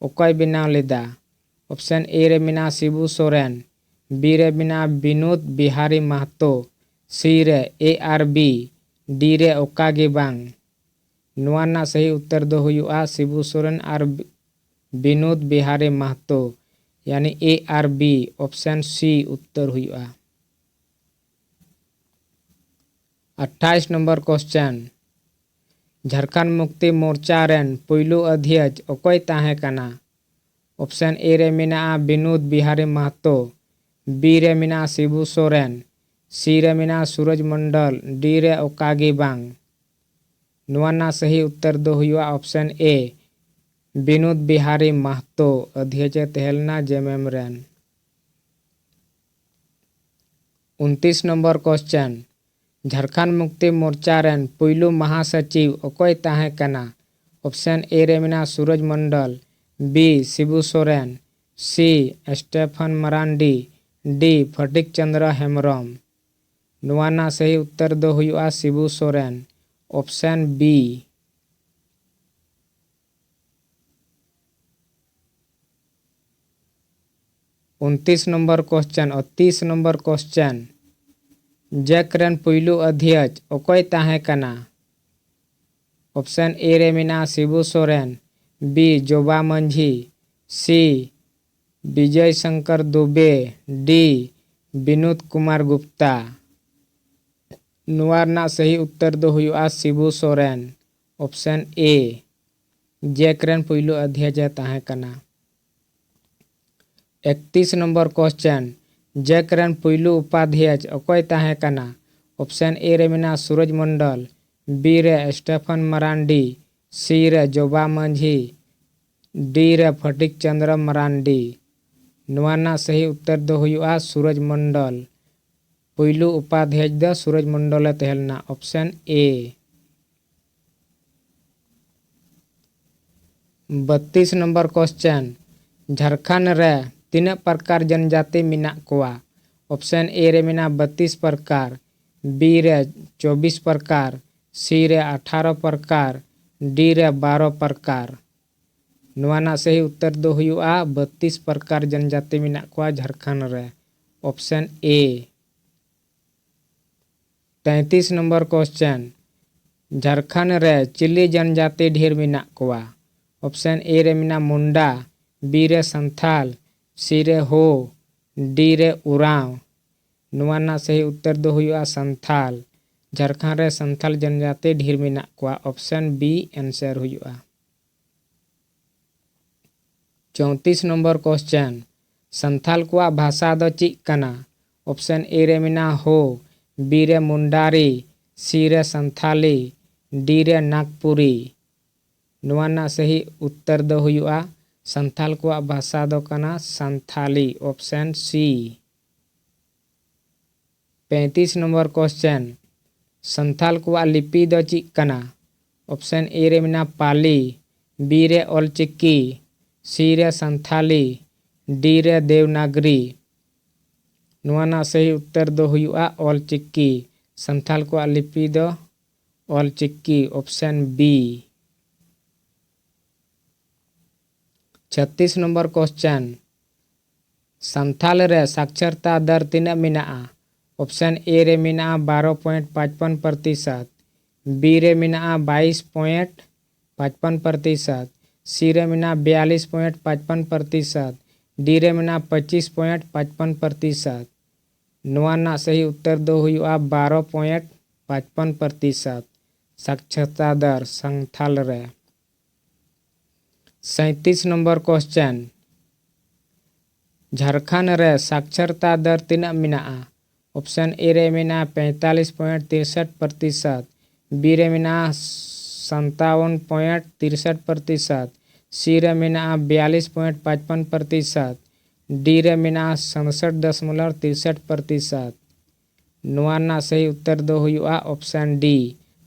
ᱚᱠᱚᱭ ᱵᱮᱱᱟᱣ ᱞᱮᱫᱟ? ᱚᱯᱥᱮᱱ ᱮ ᱨᱮ ᱢᱮᱱᱟᱜᱼᱟ ᱥᱤᱵᱩ ᱥᱚᱨᱮᱱ, ᱵᱤ ᱨᱮ ᱢᱮᱱᱟᱜᱼᱟ ᱵᱤᱱᱳᱫ ᱵᱤᱦᱟᱨᱤ ᱢᱟᱦᱛᱚ, ᱥᱤ ᱨᱮ ᱮ ᱟᱨ ᱵᱤ, ᱰᱤ ᱨᱮ ᱚᱠᱟ ᱜᱮ ᱵᱟᱝ᱾ ᱱᱚᱣᱟ ᱨᱮᱱᱟᱜ ᱥᱟᱹᱦᱤ ᱩᱛᱛᱚᱨ ᱫᱚ ᱦᱩᱭᱩᱜᱼᱟ ᱥᱤᱵᱩ ᱥᱚᱨᱮᱱ ᱟᱨ ᱵᱤ-, ᱵᱤᱱᱳᱫ ᱵᱤᱦᱟᱨᱤ ᱢᱟᱦᱛᱚ, ᱭᱟᱱᱤ ᱮ ᱟᱨ ᱵᱤ, ᱚᱯᱥᱮᱱ ᱥᱤ ᱩᱛᱛᱚᱨ ᱦᱩᱭᱩᱜᱼᱟ᱾ ᱟᱴᱷᱟᱭᱤᱥ ᱱᱚᱢᱵᱚᱨ ᱠᱚᱥᱪᱮᱱ, ᱡᱷᱟᱨᱠᱷᱚᱸᱰ ᱢᱩᱠᱛᱤ ᱢᱳᱨᱪᱟ ᱨᱮᱱ ᱯᱩᱭᱞᱩ ᱚᱫᱷᱭᱚᱠᱥ ᱚᱠᱚᱭ ᱛᱟᱦᱮᱸ ᱠᱟᱱᱟ? ᱚᱯᱥᱮᱱ ᱮ ᱨᱮ ᱢᱮᱱᱟᱜᱼᱟ ᱵᱤᱱᱳᱫ ᱵᱤᱦᱟᱨᱤ ᱢᱟᱦᱛᱚ, ᱵᱤ ᱨᱮ ᱢᱮᱱᱟᱜᱼᱟ ᱥᱤᱵᱩ ᱥᱚᱨᱮᱱ, ᱥᱤ ᱨᱮ ᱢᱮᱱᱟᱜᱼᱟ ᱥᱩᱨᱚᱡᱽ ᱢᱚᱱᱰᱚᱞ, ᱰᱤ ᱨᱮ ᱚᱠᱟ ᱜᱮ ᱵᱟᱝ᱾ ᱱᱚᱣᱟ ᱨᱮᱱᱟᱜ ᱥᱟᱹᱦᱤ ᱩᱛᱛᱚᱨ ᱫᱚ ᱦᱩᱭᱩᱜᱼᱟ ᱚᱯᱥᱮᱱ ᱮ, ᱵᱤᱱᱳᱫ ᱵᱤᱦᱟᱨᱤ ᱢᱟᱦᱛᱚ ᱚᱫᱷᱭᱚᱠᱥ ᱮ ᱛᱟᱦᱮᱸ ᱞᱮᱱᱟ ᱡᱮᱢᱮᱢ ᱨᱮᱱ᱾ ᱩᱱᱛᱤᱥ ᱱᱚᱢᱵᱚᱨ ᱠᱚᱥᱪᱮᱱ, ᱡᱷᱟᱨᱠᱷᱚᱸᱰ ᱢᱩᱠᱛᱤ ᱢᱳᱨᱪᱟ ᱨᱮᱱ ᱯᱩᱭᱞᱩ ᱢᱟᱦᱟᱥᱚᱪᱤᱵᱽ ᱚᱠᱚᱭ ᱛᱟᱦᱮᱸ ᱠᱟᱱᱟ? ᱚᱯᱥᱮᱱ ᱮ ᱨᱮ ᱢᱮᱱᱟᱜᱼᱟ Suraj Mondal, B Sibu Soren, C Stephen Marandi, D Fatik Chandra Hembrom. ᱱᱚᱣᱟ ᱨᱮᱱᱟᱜ ᱥᱟᱹᱦᱤ ᱩᱛᱛᱚᱨ ᱫᱚ ᱦᱩᱭᱩᱜᱼᱟ ᱥᱤᱵᱩ ᱥᱚᱨᱮᱱ, ᱚᱯᱥᱮᱱ ᱵᱤ᱾ ᱩᱱᱛᱤᱥ ᱱᱚᱢᱵᱚᱨ ᱠᱚᱥᱪᱮᱱ ᱚ ᱛᱤᱥ ᱱᱚᱢᱵᱚᱨ ᱠᱚᱥᱪᱮᱱ, ᱡᱮᱠ ᱨᱮᱱ ᱯᱩᱭᱞᱩ ᱚᱫᱷᱭᱚᱠ ᱚᱠᱚᱭ ᱛᱟᱦᱮᱸ ᱠᱟᱱᱟ? ᱚᱯᱥᱮᱱ ᱮ ᱨᱮ ᱢᱮᱱᱟᱜᱼᱟ ᱥᱤᱵᱩ ᱥᱚᱨᱮᱱ, ᱵᱤ ᱡᱚᱵᱟ ᱢᱟᱹᱡᱷᱤ, ᱥᱤ ᱵᱤᱡᱚᱭ ᱥᱚᱝᱠᱚᱨ ᱫᱩᱵᱮ, ᱰᱤ ᱵᱤᱱᱳᱫ ᱠᱩᱢᱟᱨ ᱜᱩᱯᱛᱟ᱾ ᱱᱚᱣᱟ ᱨᱮᱱᱟᱜ ᱥᱟᱹᱦᱤ ᱩᱛᱛᱚᱨ ᱫᱚ ᱦᱩᱭᱩᱜᱼᱟ ᱥᱤᱵᱩ ᱥᱚᱨᱮᱱ, ᱚᱯᱥᱮᱱ ᱮ᱾ ᱡᱮᱠ ᱨᱮᱱ ᱯᱩᱭᱞᱩ ᱚᱫᱷᱭᱚᱠ ᱮ ᱛᱟᱦᱮᱸ ᱠᱟᱱᱟ᱾ ᱮᱠᱛᱤᱥ ᱱᱚᱢᱵᱚᱨ ᱠᱚᱥᱪᱮᱱ, ᱡᱮᱠ ᱨᱮᱱ ᱯᱩᱭᱞᱩ ᱩᱯᱟᱫᱷᱭᱚᱠ ᱚᱠᱚᱭ ᱛᱟᱦᱮᱸ ᱠᱟᱱᱟ? ᱚᱯᱥᱮᱱ ᱮ ᱨᱮ ᱢᱮᱱᱟᱜᱼᱟ ᱥᱩᱨᱚᱡᱽ ᱢᱚᱱᱰᱚᱞ, ᱵᱤ ᱨᱮ ᱥᱴᱮᱯᱷᱟᱱ ᱢᱟᱨᱟᱱᱰᱤ, ᱥᱤ ᱨᱮ ᱡᱚᱵᱟ ᱢᱟᱹᱡᱷᱤ, ᱰᱤ ᱨᱮ ᱯᱷᱚᱴᱤᱠ ᱪᱚᱸᱫᱽᱨᱚ ᱢᱟᱨᱟᱱᱰᱤ᱾ ᱱᱚᱣᱟ ᱨᱮᱱᱟᱜ ᱥᱟᱹᱦᱤ ᱩᱛᱛᱚᱨ ᱫᱚ ᱦᱩᱭᱩᱜᱼᱟ ᱥᱩᱨᱚᱡᱽ ᱢᱚᱱᱰᱚᱞ᱾ ᱯᱩᱭᱞᱩ ᱩᱯᱟᱫᱷᱭᱚᱠ ᱫᱚ ᱥᱩᱨᱚᱡᱽ ᱢᱚᱱᱰᱚᱞᱮ ᱛᱟᱦᱮᱸ ᱞᱮᱱᱟ, ᱚᱯᱥᱮᱱ ᱮ᱾ ᱵᱟᱛᱤᱥ ᱱᱚᱢᱵᱚᱨ ᱠᱚᱥᱪᱮᱱ, ᱡᱷᱟᱲᱠᱷᱚᱸᱰ ᱨᱮ ᱛᱤᱱᱟᱹᱜ ᱯᱨᱚᱠᱟᱨ ᱡᱚᱱᱡᱟᱛᱤ ᱢᱮᱱᱟᱜ ᱠᱚᱣᱟ? ᱚᱯᱥᱮᱱ ᱮ ᱨᱮ ᱢᱮᱱᱟᱜᱼᱟ ᱵᱟᱛᱤᱥ ᱯᱨᱚᱠᱟᱨ, ᱵᱤ ᱨᱮ ᱪᱚᱵᱵᱤᱥ ᱯᱨᱚᱠᱟᱨ, ᱥᱤ ᱨᱮ ᱟᱴᱷᱟᱨᱚ ᱯᱨᱚᱠᱟᱨ, ᱰᱤ ᱨᱮ ᱵᱟᱨᱚ ᱯᱨᱚᱠᱟᱨ᱾ ᱱᱚᱣᱟ ᱨᱮᱱᱟᱜ ᱥᱟᱹᱦᱤ ᱩᱛᱛᱚᱨ ᱫᱚ ᱦᱩᱭᱩᱜᱼᱟ ᱵᱟᱛᱤᱥ ᱯᱨᱚᱠᱟᱨ ᱡᱚᱱᱡᱟᱛᱤ ᱢᱮᱱᱟᱜ ᱠᱚᱣᱟ ᱡᱷᱟᱲᱠᱷᱚᱸᱰ ᱨᱮ, ᱚᱯᱥᱮᱱ ᱮ᱾ ᱛᱮᱸᱛᱤᱥ ᱱᱚᱢᱵᱚᱨ ᱠᱚᱥᱪᱮᱱ, ᱡᱷᱟᱲᱠᱷᱚᱸᱰ ᱨᱮ ᱪᱤᱞᱤ ᱡᱚᱱᱡᱟᱛᱤ ᱰᱷᱮᱨ ᱢᱮᱱᱟᱜ ᱠᱚᱣᱟ? ᱚᱯᱥᱮᱱ ᱮ ᱨᱮ ᱢᱮᱱᱟᱜᱼᱟ ᱢᱩᱱᱰᱟ, ᱵᱤ ᱨᱮ ᱥᱟᱱᱛᱷᱟᱞ, ᱥᱤ ᱨᱮ ᱦᱳ, ᱰᱤ ᱨᱮ ᱩᱨᱟᱸᱣ᱾ ᱱᱚᱣᱟ ᱨᱮᱱᱟᱜ ᱥᱟᱹᱦᱤ ᱩᱛᱛᱚᱨ ᱫᱚ ᱦᱩᱭᱩᱜᱼᱟ ᱥᱟᱱᱛᱷᱟᱞ᱾ ᱡᱷᱟᱲᱠᱷᱚᱸᱰ ᱨᱮ ᱥᱟᱱᱛᱷᱟᱞ ᱡᱚᱱᱡᱟᱛᱤ ᱰᱷᱮᱨ ᱢᱮᱱᱟᱜ ᱠᱚᱣᱟ, ᱚᱯᱥᱮᱱ ᱵᱤ ᱮᱱᱥᱟᱨ ᱦᱩᱭᱩᱜᱼᱟ᱾ ᱪᱳᱭᱛᱨᱤᱥ ᱱᱚᱢᱵᱚᱨ ᱠᱚᱥᱪᱮᱱ, ᱥᱟᱱᱛᱷᱟᱞ ᱠᱚᱣᱟᱜ ᱵᱷᱟᱥᱟ ᱫᱚ ᱪᱮᱫ ᱠᱟᱱᱟ? ᱚᱯᱥᱮᱱ ᱮ ᱨᱮ ᱢᱮᱱᱟᱜᱼᱟ ᱦᱳ, ᱵᱤ ᱨᱮ ᱢᱩᱱᱰᱟᱨᱤ, ᱥᱤ ᱨᱮ ᱥᱟᱱᱛᱷᱟᱞᱤ, ᱰᱤ ᱨᱮ ᱱᱟᱜᱽᱯᱩᱨᱤ᱾ ᱱᱚᱣᱟ ᱨᱮᱱᱟᱜ ᱥᱟᱹᱦᱤ ᱩᱛᱛᱚᱨ ᱫᱚ ᱦᱩᱭᱩᱜᱼᱟ, ᱥᱟᱱᱛᱷᱟᱞ ᱠᱚᱣᱟᱜ ᱵᱷᱟᱥᱟ ᱫᱚ ᱠᱟᱱᱟ ᱥᱟᱱᱛᱷᱟᱞᱤ, ᱚᱯᱥᱮᱱ ᱥᱤ᱾ ᱯᱮᱸᱛᱤᱥ ᱱᱚᱢᱵᱚᱨ ᱠᱚᱥᱪᱮᱱ, ᱥᱟᱱᱛᱷᱟᱞ ᱠᱚᱣᱟᱜ ᱞᱤᱯᱤ ᱫᱚ ᱪᱮᱫ ᱠᱟᱱᱟ? ᱚᱯᱥᱮᱱ ᱮ ᱨᱮ ᱢᱮᱱᱟᱜᱼᱟ ᱯᱟᱞᱤ, ᱵᱤ ᱨᱮ ᱚᱞᱪᱤᱠᱤ, ᱥᱤ ᱨᱮ ᱥᱟᱱᱛᱷᱟᱞᱤ, ᱰᱤ ᱨᱮ ᱫᱮᱣᱱᱟᱜᱽᱨᱤ᱾ ᱱᱚᱣᱟ ᱨᱮᱱᱟᱜ ᱥᱟᱹᱦᱤ ᱩᱛᱛᱚᱨ ᱫᱚ ᱦᱩᱭᱩᱜᱼᱟ ᱚᱞᱪᱤᱠᱤ᱾ ᱥᱟᱱᱛᱷᱟᱞ ᱠᱚᱣᱟᱜ ᱞᱤᱯᱤ ᱫᱚ ᱚᱞᱪᱤᱠᱤ, ᱚᱯᱥᱮᱱ ᱵᱤ᱾ ᱪᱷᱟᱛᱤᱥ ᱱᱚᱢᱵᱚᱨ ᱠᱚᱥᱪᱮᱱ, ᱥᱟᱱᱛᱷᱟᱞ ᱨᱮ ᱥᱟᱠᱪᱟᱨᱛᱟ ᱫᱟᱨ ᱛᱤᱱᱟᱹᱜ ᱢᱮᱱᱟᱜᱼᱟ? ᱚᱯᱥᱮᱱ ᱮ ᱨᱮ ᱢᱮᱱᱟᱜᱼᱟ ᱵᱟᱨᱚ ᱯᱚᱭᱮᱱᱴ ᱯᱟᱸᱪᱯᱟᱱ ᱯᱨᱚᱛᱤᱥᱚᱛ, ᱵᱤ ᱨᱮ ᱢᱮᱱᱟᱜᱼᱟ ᱵᱟᱭᱤᱥ ᱯᱚᱭᱮᱱᱴ ᱯᱟᱸᱪᱯᱟᱱ ᱯᱨᱚᱛᱤᱥᱚᱛ, ᱥᱤ ᱨᱮ ᱢᱮᱱᱟᱜᱼᱟ ᱵᱤᱭᱟᱞᱤᱥ ᱯᱚᱭᱮᱱᱴ ᱯᱟᱸᱪᱯᱟᱱ ᱯᱨᱚᱛᱤᱥᱚᱛ, ᱰᱤ ᱨᱮ ᱢᱮᱱᱟᱜᱼᱟ ᱯᱚᱸᱪᱤᱥ ᱯᱚᱭᱮᱱᱴ ᱯᱟᱸᱪᱯᱟᱱ ᱯᱨᱚᱛᱤᱥᱚᱛ᱾ ᱱᱚᱣᱟ ᱨᱮᱱᱟᱜ ᱥᱟᱹᱦᱤ ᱩᱛᱛᱚᱨ ᱫᱚ ᱦᱩᱭᱩᱜᱼᱟ ᱵᱟᱨᱚ ᱯᱚᱭᱮᱱᱴ ᱯᱟᱸᱪᱯᱟᱱ ᱯᱨᱚᱛᱤᱥᱚᱛ᱾ ᱥᱟᱠᱪᱷᱚᱛᱟ ᱫᱚᱨ ᱥᱟᱱᱛᱷᱟᱞ ᱨᱮ᱾ ᱥᱟᱸᱭᱛᱤᱥ ᱱᱚᱢᱵᱚᱨ ᱠᱚᱥᱪᱮᱱ, ᱡᱷᱟᱲᱠᱷᱚᱸᱰ ᱨᱮ ᱥᱟᱠᱪᱷᱚᱨᱛᱟ ᱫᱚᱨ ᱛᱤᱱᱟᱹᱜ ᱢᱮᱱᱟᱜᱼᱟ? ᱚᱯᱥᱮᱱ ᱮ ᱨᱮ ᱢᱮᱱᱟᱜᱼᱟ ᱯᱮᱸᱛᱟᱞᱤᱥ ᱯᱚᱭᱮᱱᱴ ᱛᱤᱨᱥᱚᱴ ᱯᱨᱚᱛᱤᱥᱚᱛ, ᱵᱤ ᱨᱮ ᱢᱮᱱᱟᱜᱼᱟ ᱥᱟᱱᱛᱟᱣᱚᱱ ᱯᱚᱭᱮᱱᱴ ᱛᱤᱨᱥᱚᱴ ᱯᱨᱚᱛᱤᱥᱚᱛ, ᱥᱤ ᱨᱮ ᱢᱮᱱᱟᱜᱼᱟ ᱵᱤᱭᱟᱞᱤᱥ ᱯᱚᱭᱮᱱᱴ ᱯᱟᱸᱪᱯᱟᱱ ᱯᱨᱚᱛᱤᱥᱚᱛ, ᱰᱤ ᱨᱮ ᱢᱮᱱᱟᱜᱼᱟ ᱥᱟᱛᱥᱚᱴ ᱫᱚᱥᱢᱚᱞᱚᱵ ᱛᱤᱨᱥᱚᱴ ᱯᱨᱚᱛᱤᱥᱚᱛ᱾ ᱱᱚᱣᱟ ᱨᱮᱱᱟᱜ ᱥᱟᱹᱦᱤ ᱩᱛᱛᱚᱨ ᱫᱚ ᱦᱩᱭᱩᱜᱼᱟ ᱚᱯᱥᱮᱱ ᱰᱤ,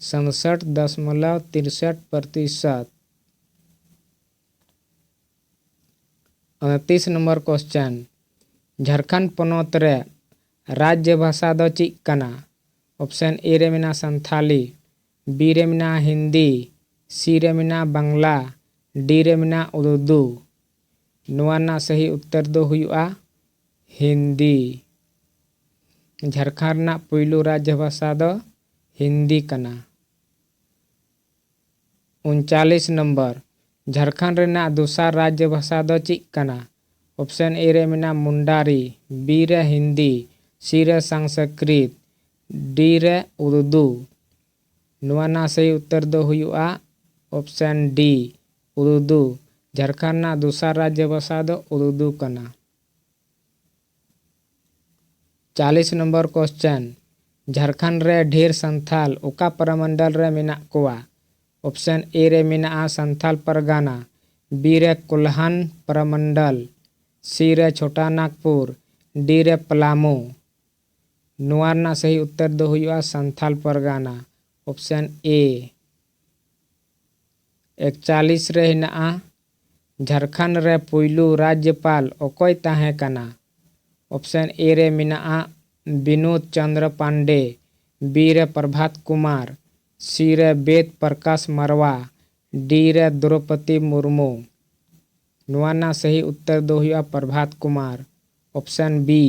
ᱥᱟᱛᱥᱚᱴ ᱫᱚᱥᱢᱚᱞᱚᱵ ᱛᱤᱨᱥᱚᱴ ᱯᱨᱚᱛᱤᱥᱚᱛ᱾ ᱩᱱᱛᱨᱤᱥ ᱱᱚᱢᱵᱚᱨ ᱠᱚᱥᱪᱮᱱ, ᱡᱷᱟᱲᱠᱷᱚᱸᱰ ᱯᱚᱱᱚᱛ ᱨᱮ ᱨᱟᱡᱽᱡᱚ ᱵᱷᱟᱥᱟ ᱫᱚ ᱪᱮᱫ ᱠᱟᱱᱟ? ᱚᱯᱥᱮᱱ ᱮ ᱨᱮ ᱢᱮᱱᱟᱜᱼᱟ ᱥᱟᱱᱛᱷᱟᱞᱤ, ᱵᱤ ᱨᱮ ᱢᱮᱱᱟᱜᱼᱟ ᱦᱤᱱᱫᱤ, ᱥᱤ ᱨᱮ ᱢᱮᱱᱟᱜᱼᱟ ᱵᱟᱝᱞᱟ, ᱰᱤ ᱨᱮ ᱢᱮᱱᱟᱜᱼᱟ ᱩᱨᱫᱩ᱾ ᱱᱚᱣᱟ ᱨᱮᱱᱟᱜ ᱥᱟᱹᱦᱤ ᱩᱛᱛᱚᱨ ᱫᱚ ᱦᱩᱭᱩᱜᱼᱟ ᱦᱤᱱᱫᱤ᱾ ᱡᱷᱟᱲᱠᱷᱚᱸᱰ ᱨᱮᱱᱟᱜ ᱯᱩᱭᱞᱩ ᱨᱟᱡᱽᱡᱚ ᱵᱷᱟᱥᱟ ᱫᱚ ᱦᱤᱱᱫᱤ ᱠᱟᱱᱟ᱾ ᱩᱱᱪᱟᱞᱤᱥ ᱱᱚᱢᱵᱚᱨ, ᱡᱷᱟᱲᱠᱷᱚᱸᱰ ᱨᱮᱱᱟᱜ ᱫᱚᱥᱟᱨ ᱨᱟᱡᱽᱡᱚ ᱵᱷᱟᱥᱟ ᱫᱚ ᱪᱮᱫ ᱠᱟᱱᱟ? ᱚᱯᱥᱮᱱ ᱮ ᱨᱮ ᱢᱮᱱᱟᱜᱼᱟ ᱢᱩᱱᱰᱟᱨᱤ, ᱵᱤ ᱨᱮ ᱦᱤᱱᱫᱤ, ᱥᱤ ᱨᱮ ᱥᱚᱝᱥᱠᱨᱤᱛ, ᱰᱤ ᱨᱮ ᱩᱨᱫᱩ᱾ ᱱᱚᱣᱟ ᱨᱮᱱᱟᱜ ᱥᱟᱹᱦᱤ ᱩᱛᱛᱚᱨ ᱫᱚ ᱦᱩᱭᱩᱜᱼᱟ ᱚᱯᱥᱮᱱ ᱰᱤ, ᱩᱨᱫᱩ᱾ ᱡᱷᱟᱲᱠᱷᱚᱸᱰ ᱨᱮᱱᱟᱜ ᱫᱚᱥᱟᱨ ᱨᱟᱡᱽᱡᱚ ᱵᱷᱟᱥᱟ ᱫᱚ ᱩᱨᱫᱩ ᱠᱟᱱᱟ᱾ ᱪᱟᱞᱤᱥ ᱱᱚᱢᱵᱚᱨ ᱠᱚᱥᱪᱮᱱ, ᱡᱷᱟᱲᱠᱷᱚᱸᱰ ᱨᱮ ᱰᱷᱮᱨ ᱥᱟᱱᱛᱷᱟᱞ ᱚᱠᱟ ᱯᱨᱚᱢᱚᱱᱰᱚᱞ ᱨᱮ ᱢᱮᱱᱟᱜ ᱠᱚᱣᱟ? ᱚᱯᱥᱮᱱ ᱮ ᱨᱮ ᱢᱮᱱᱟᱜᱼᱟ ᱥᱟᱱᱛᱷᱟᱞ ᱯᱟᱨᱜᱟᱱᱟ, ᱵᱤ ᱨᱮ ᱠᱳᱞᱦᱟᱱ ᱯᱨᱚᱢᱚᱱᱰᱚᱞ, ᱥᱤ ᱨᱮ ᱪᱷᱳᱴᱟ ᱱᱟᱜᱽᱯᱩᱨ, ᱰᱤ ᱨᱮ ᱯᱟᱞᱟᱢᱩ᱾ ᱱᱚᱣᱟ ᱨᱮᱱᱟᱜ ᱥᱟᱹᱦᱤ ᱩᱛᱛᱚᱨ ᱫᱚ ᱦᱩᱭᱩᱜᱼᱟ ᱥᱟᱱᱛᱷᱟᱞ ᱯᱟᱨᱜᱟᱱᱟ, ᱚᱯᱥᱮᱱ ᱮ᱾ ᱮᱠᱪᱟᱞᱤᱥ ᱨᱮ ᱦᱮᱱᱟᱜᱼᱟ, ᱡᱷᱟᱲᱠᱷᱚᱸᱰ ᱨᱮ ᱯᱩᱭᱞᱩ ᱨᱟᱡᱽᱡᱚᱯᱟᱞ ᱚᱠᱚᱭ ᱛᱟᱦᱮᱸ ᱠᱟᱱᱟ? ᱚᱯᱥᱮᱱ ᱮ ᱨᱮ ᱢᱮᱱᱟᱜᱼᱟ ᱵᱤᱱᱳᱫ ᱪᱚᱸᱫᱽᱨᱚ ᱯᱟᱱᱰᱮ, ᱵᱤ ᱨᱮ ᱯᱨᱚᱵᱷᱟᱛ ᱠᱩᱢᱟᱨ, ᱥᱤ ᱨᱮ ᱵᱮᱫ ᱯᱨᱚᱠᱟᱥ ᱢᱟᱨᱣᱟ, ᱰᱤ ᱨᱮ ᱫᱨᱳᱯᱚᱫᱤ ᱢᱩᱨᱢᱩ᱾ ᱱᱚᱣᱟ ᱨᱮᱱᱟᱜ ᱥᱟᱹᱦᱤ ᱩᱛᱛᱚᱨ ᱫᱚ ᱦᱩᱭᱩᱜᱼᱟ ᱯᱨᱚᱵᱷᱟᱛ ᱠᱩᱢᱟᱨ, ᱚᱯᱥᱮᱱ ᱵᱤ᱾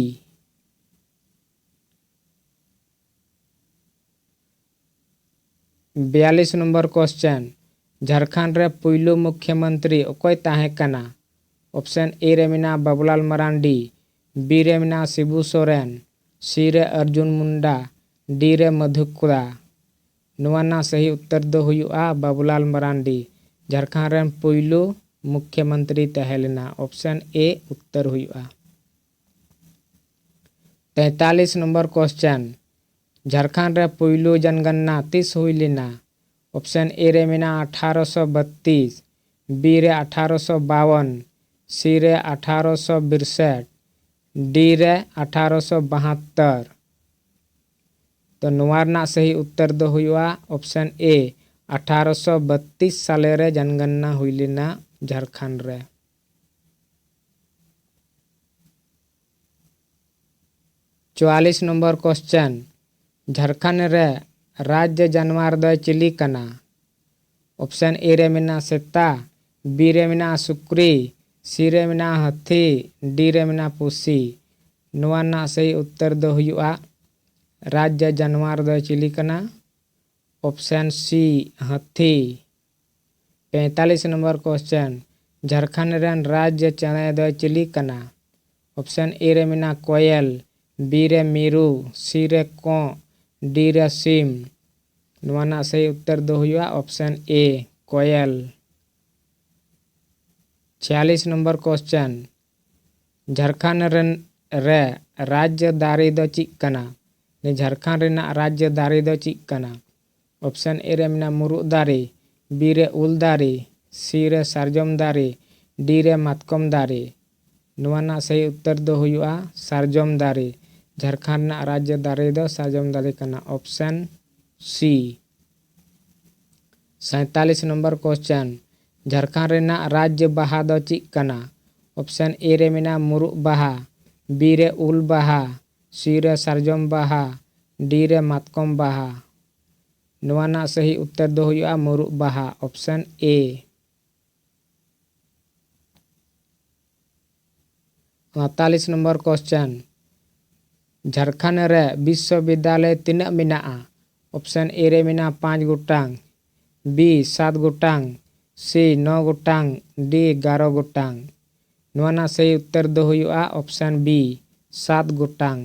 ᱵᱤᱭᱟᱞᱤᱥ ᱱᱚᱢᱵᱚᱨ ᱠᱚᱥᱪᱮᱱ, ᱡᱷᱟᱲᱠᱷᱚᱸᱰ ᱨᱮ ᱯᱩᱭᱞᱩ ᱢᱩᱠᱷᱭᱚᱢᱚᱱᱛᱨᱤ ᱚᱠᱚᱭ ᱛᱟᱦᱮᱸ ᱠᱟᱱᱟ? ᱚᱯᱥᱮᱱ ᱮ ᱨᱮ ᱢᱮᱱᱟᱜᱼᱟ ᱵᱟᱵᱩᱞᱟᱞ ᱢᱟᱨᱟᱱᱰᱤ, ᱵᱤ ᱨᱮ ᱢᱮᱱᱟᱜᱼᱟ ᱥᱤᱵᱩ ᱥᱚᱨᱮᱱ, ᱥᱤ ᱨᱮ ᱚᱨᱡᱩᱱ ᱢᱩᱱᱰᱟ, ᱰᱤ ᱨᱮ ᱢᱚᱫᱷᱩᱠᱩᱫᱟ᱾ ᱱᱚᱣᱟ ᱨᱮᱱᱟᱜ ᱥᱟᱹᱦᱤ ᱩᱛᱛᱚᱨ ᱫᱚ ᱦᱩᱭᱩᱜᱼᱟ ᱵᱟᱵᱩᱞᱟᱞ ᱢᱟᱨᱟᱱᱰᱤ, ᱡᱷᱟᱲᱠᱷᱚᱸᱰ ᱨᱮᱱ ᱯᱩᱭᱞᱩ ᱢᱩᱠᱷᱭᱚᱢᱚᱱᱛᱨᱤ ᱛᱟᱦᱮᱸ ᱞᱮᱱᱟ᱾ ᱚᱯᱥᱮᱱ ᱮ ᱩᱛᱛᱚᱨ ᱦᱩᱭᱩᱜᱼᱟ᱾ ᱛᱮᱛᱟᱞᱤᱥ ᱱᱚᱢᱵᱚᱨ ᱠᱚᱥᱪᱮᱱ, ᱡᱷᱟᱲᱠᱷᱚᱸᱰ ᱨᱮ ᱯᱩᱭᱞᱩ ᱡᱚᱱᱜᱚᱱᱱᱟ ᱛᱤᱥ ᱦᱩᱭ ᱞᱮᱱᱟ? ᱚᱯᱥᱮᱱ ᱮ ᱨᱮ ᱢᱮᱱᱟᱜᱼᱟ ᱟᱴᱷᱟᱨᱚᱥᱚ ᱵᱟᱛᱤᱥ, ᱵᱤ ᱨᱮ ᱟᱴᱷᱟᱨᱚᱥᱚ ᱵᱟᱣᱚᱱ, ᱥᱤ ᱨᱮ ᱟᱴᱷᱟᱨᱚᱥᱚ ᱵᱤᱨᱥᱮᱴ, ᱰᱤ ᱨᱮ ᱟᱴᱷᱟᱨᱚᱥᱚ ᱵᱟᱦᱟᱛᱛᱚᱨ᱾ ᱛᱚ ᱱᱚᱣᱟ ᱨᱮᱱᱟᱜ ᱥᱟᱹᱦᱤ ᱩᱛᱛᱚᱨ ᱫᱚ ᱦᱩᱭᱩᱜᱼᱟ ᱚᱯᱥᱮᱱ ᱮ, ᱟᱴᱷᱟᱨᱚᱥᱚ ᱵᱟᱛᱤᱥ ᱥᱟᱞᱮ ᱨᱮ ᱡᱚᱱᱜᱚᱱᱱᱟ ᱦᱩᱭ ᱞᱮᱱᱟ ᱡᱷᱟᱲᱠᱷᱚᱸᱰ ᱨᱮ᱾ ᱪᱩᱣᱟᱞᱤᱥ ᱱᱚᱢᱵᱚᱨ ᱠᱚᱥᱪᱮᱱ, ᱡᱷᱟᱲᱠᱷᱚᱸᱰ ᱨᱮ ᱨᱟᱡᱽᱡᱚ ᱡᱟᱱᱣᱟᱨ ᱫᱚᱭ ᱪᱤᱞᱤ ᱠᱟᱱᱟ? ᱚᱯᱥᱮᱱ ᱮ ᱨᱮ ᱢᱮᱱᱟᱜᱼᱟ ᱥᱮᱛᱟ, ᱵᱤ ᱨᱮ ᱢᱮᱱᱟᱜᱼᱟ ᱥᱩᱠᱨᱤ, ᱥᱤ ᱨᱮ ᱢᱮᱱᱟᱜᱼᱟ ᱦᱟᱹᱛᱤ, ᱰᱤ ᱨᱮ ᱢᱮᱱᱟᱜᱼᱟ ᱯᱩᱥᱤ᱾ ᱱᱚᱣᱟ ᱨᱮᱱᱟᱜ ᱥᱟᱹᱦᱤ ᱩᱛᱛᱚᱨ ᱫᱚ ᱦᱩᱭᱩᱜᱼᱟ, ᱨᱟᱡᱽᱡᱚ ᱡᱟᱱᱣᱟᱨ ᱫᱚᱭ ᱪᱤᱞᱤ ᱠᱟᱱᱟ? ᱚᱯᱥᱮᱱ ᱥᱤ, ᱦᱟᱹᱛᱤ᱾ ᱯᱮᱸᱛᱟᱞᱤᱥ ᱱᱚᱢᱵᱚᱨ ᱠᱚᱥᱪᱮᱱ, ᱡᱷᱟᱲᱠᱷᱚᱸᱰ ᱨᱮᱱ ᱨᱟᱡᱽᱡᱚ ᱪᱮᱬᱮ ᱫᱚᱭ ᱪᱤᱞᱤ ᱠᱟᱱᱟ? ᱚᱯᱥᱮᱱ ᱮ ᱨᱮ ᱢᱮᱱᱟᱜᱼᱟ ᱠᱚᱭᱮᱞ, ᱵᱤ ᱨᱮ ᱢᱤᱨᱩ, ᱥᱤ ᱨᱮ ᱠᱚᱸᱜ, ᱰᱤ ᱨᱮ ᱥᱤᱢ᱾ ᱱᱚᱣᱟ ᱨᱮᱱᱟᱜ ᱥᱟᱹᱦᱤ ᱩᱛᱛᱚᱨ ᱫᱚ ᱦᱩᱭᱩᱜᱼᱟ ᱚᱯᱥᱮᱱ ᱮ, ᱠᱚᱭᱮᱞ᱾ ᱪᱷᱤᱭᱟᱞᱤᱥ ᱱᱚᱢᱵᱚᱨ ᱠᱚᱥᱪᱮᱱ, ᱡᱷᱟᱲᱠᱷᱚᱸᱰ ᱨᱮᱱ, ᱨᱮ ᱨᱟᱡᱽᱡᱚ ᱫᱟᱨᱮ ᱫᱚ ᱪᱮᱫ ᱠᱟᱱᱟ? ᱡᱷᱟᱲᱠᱷᱚᱸᱰ ᱨᱮᱱᱟᱜ ᱨᱟᱡᱽᱡᱚ ᱫᱟᱨᱮ ᱫᱚ ᱪᱮᱫ ᱠᱟᱱᱟ? ᱚᱯᱥᱮᱱ ᱮ ᱨᱮ ᱢᱮᱱᱟᱜᱼᱟ ᱢᱩᱨᱩᱫ ᱫᱟᱨᱮ, ᱵᱤ ᱨᱮ ᱩᱞ ᱫᱟᱨᱮ, ᱥᱤ ᱨᱮ ᱥᱟᱨᱡᱚᱢ ᱫᱟᱨᱮ, ᱰᱤ ᱨᱮ ᱢᱟᱛᱠᱚᱢ ᱫᱟᱨᱮ᱾ ᱱᱚᱣᱟ ᱨᱮᱱᱟᱜ ᱥᱟᱹᱦᱤ ᱩᱛᱛᱚᱨ ᱫᱚ ᱦᱩᱭᱩᱜᱼᱟ ᱥᱟᱨᱡᱚᱢ ᱫᱟᱨᱮ᱾ ᱡᱷᱟᱲᱠᱷᱚᱸᱰ ᱨᱮᱱᱟᱜ ᱨᱟᱡᱽᱡᱚ ᱫᱟᱨᱮ ᱫᱚ ᱥᱟᱨᱡᱚᱢ ᱫᱟᱨᱮ ᱠᱟᱱᱟ, ᱚᱯᱥᱮᱱ ᱥᱤ᱾ ᱥᱟᱸᱭᱛᱟᱞᱤᱥ ᱱᱚᱢᱵᱚᱨ ᱠᱚᱥᱪᱮᱱ, ᱡᱷᱟᱲᱠᱷᱚᱸᱰ ᱨᱮᱱᱟᱜ ᱨᱟᱡᱽᱡᱚ ᱵᱟᱦᱟ ᱫᱚ ᱪᱮᱫ ᱠᱟᱱᱟ? ᱚᱯᱥᱮᱱ ᱮ ᱨᱮ ᱢᱮᱱᱟᱜᱼᱟ ᱢᱩᱨᱩᱫ ᱵᱟᱦᱟ, ᱵᱤ ᱨᱮ ᱩᱞ ᱵᱟᱦᱟ, ᱥᱤ ᱨᱮ ᱥᱟᱨᱡᱚᱢ ᱵᱟᱦᱟ, ᱰᱤ ᱨᱮ ᱢᱟᱛᱠᱚᱢ ᱵᱟᱦᱟ᱾ ᱱᱚᱣᱟ ᱨᱮᱱᱟᱜ ᱥᱟᱹᱦᱤ ᱩᱛᱛᱚᱨ ᱫᱚ ᱦᱩᱭᱩᱜᱼᱟ ᱢᱩᱨᱩᱫ ᱵᱟᱦᱟ, ᱚᱯᱥᱮᱱ ᱮ᱾ ᱩᱱᱛᱟᱞᱤᱥ ᱱᱚᱢᱵᱚᱨ ᱠᱚᱥᱪᱮᱱ, ᱡᱷᱟᱲᱠᱷᱚᱸᱰ ᱨᱮ ᱵᱤᱥᱥᱚᱵᱤᱫᱽᱫᱟᱞᱚᱭ ᱛᱤᱱᱟᱹᱜ ᱢᱮᱱᱟᱜᱼᱟ? ᱚᱯᱥᱮᱱ ᱮ ᱨᱮ ᱢᱮᱱᱟᱜᱼᱟ ᱯᱟᱸᱪ ᱜᱚᱴᱟᱝ, ᱵᱤ ᱥᱟᱛ ᱜᱚᱴᱟᱝ, ᱥᱤ ᱱᱚ ᱜᱚᱴᱟᱝ, ᱰᱤ ᱮᱜᱟᱨᱚ ᱜᱚᱴᱟᱝ᱾ ᱱᱚᱣᱟ ᱨᱮᱱᱟᱜ ᱥᱟᱹᱦᱤ ᱩᱛᱛᱚᱨ ᱫᱚ ᱦᱩᱭᱩᱜᱼᱟ ᱚᱯᱥᱮᱱ ᱵᱤ, ᱥᱟᱛ ᱜᱚᱴᱟᱝ᱾